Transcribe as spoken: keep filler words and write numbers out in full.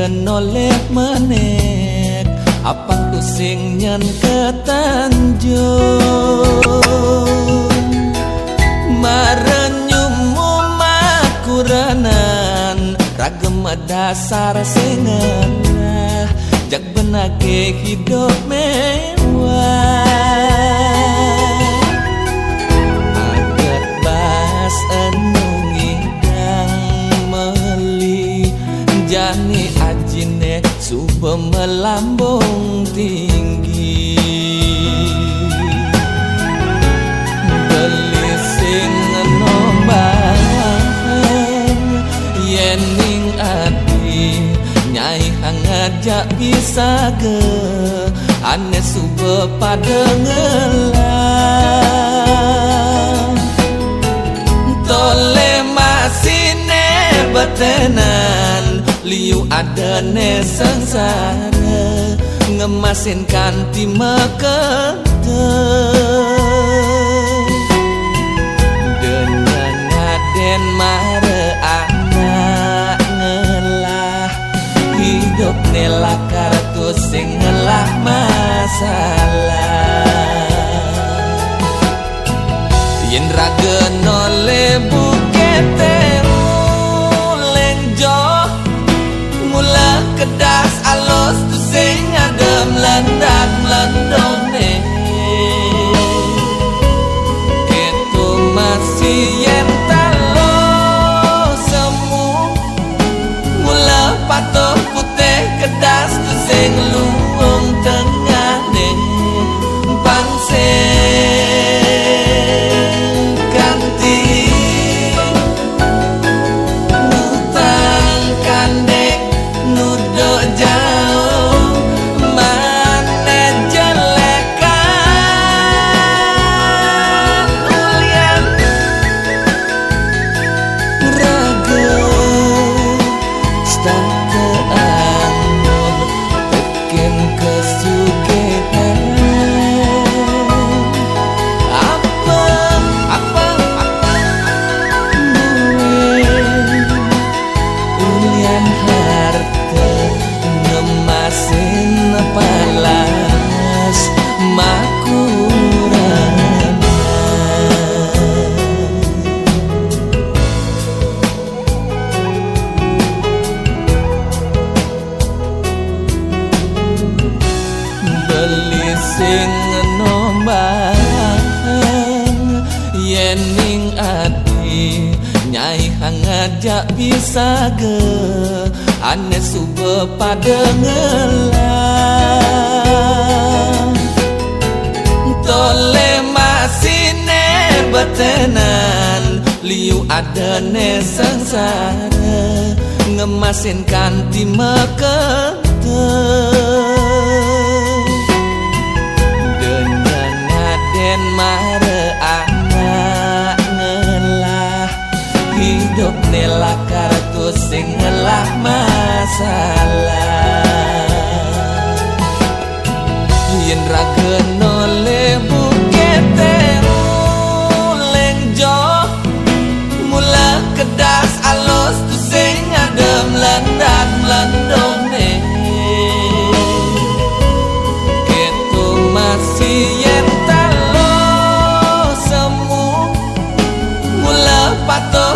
Noleh menek, apang tusing nyen ketanjung. Marenyumu makuranan, ragem dasar sing ngelah, jak benake hidup mewah. Aget bas enu ngidang meli, jani ajine suba melambung tinggi. Beli sing nombang, yening ati nyai hangat jak pisaga, ane suba pada ngelah. Tole masine betenan, liu adane sengsara, ngemasin kanti makeda. Dengan aden mara anak ngelah, hidup ne lakar tusing ngelah masalah. Yen raga noleh bukete uleng joh, mula kedas alus tusing ngadem lendak melendone. Ketu masih yen talo semu, mula patuh putih kedas tusing luung tengahne. Pang sing kanti, ngutang kandek nuduk jauh, mane jelekan ulian raga. Stang ke anut, tekin kesugihan. Apa, apa, apa, duit, ulian harta, ngemasin palas makurana. Beli sing nombang, yening ati nyai hangat jak pisaga, ane suba pada ngelah. Tole masine betenan, liu adane sengsara, ngemasin kanti makeda. Dengan aden mara anak ngelah, hidup ne lakar tusing ngelah masalah. Yen raga noleh bukete uleng joh, mula kedas alus tusing ngadem lendak melendone. Ketu masih yen talo semu, mula patuh